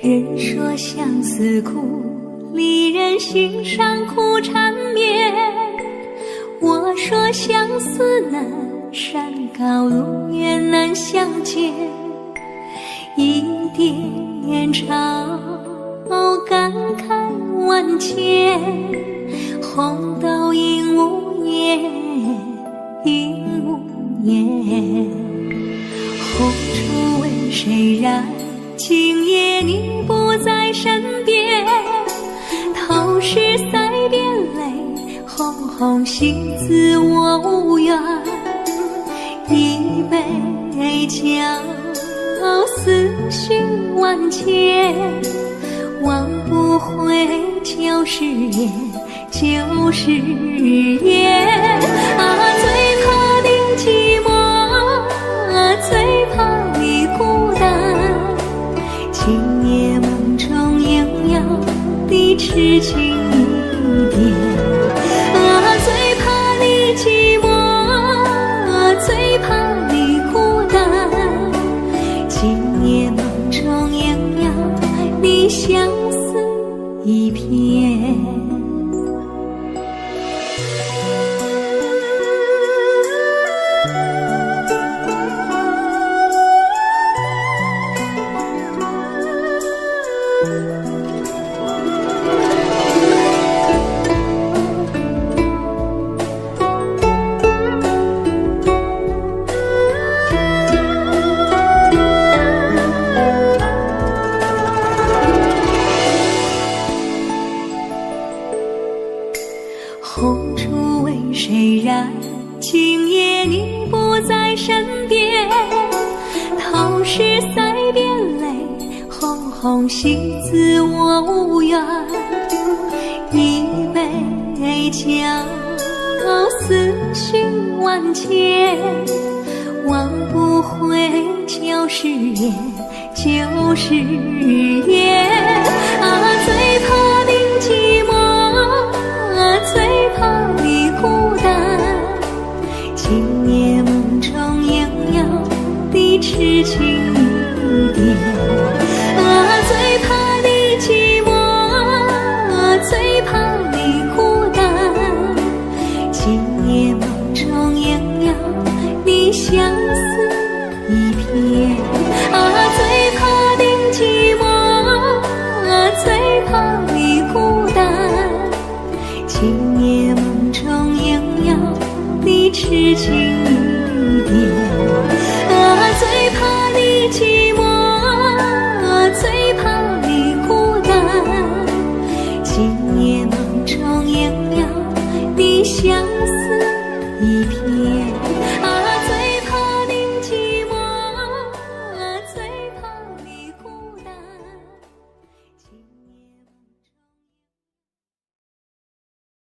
人说相思苦，离人心伤苦缠绵。我说相思难，山高路远难相见。一点潮，感慨万千，红豆应无言。 应无言。红烛为谁燃？今夜你不在身边。透石塞边泪，哄哄戏子我无缘。一杯酒，思绪万千，忘不回旧誓言。 旧誓言。啊，最怕你寂寞，啊，最怕你孤单。今夜梦中萦绕你痴情一点。啊，最怕你寂寞，啊，最怕你孤单。今夜梦中萦绕你相思一片。 红烛为谁燃？今夜你不在身边。透石塞边泪，哄哄戏子我无缘。一杯酒，思绪万千，忘不回旧誓言。 旧誓言。啊，最怕你寂寞，啊，最怕你孤单。今夜梦中萦绕你痴情一点。啊，最怕你寂寞，啊，最怕你孤单。今夜梦中萦绕你相思 一片。啊，最怕你寂寞，啊，最怕你孤单。今夜梦中萦绕你痴情一点。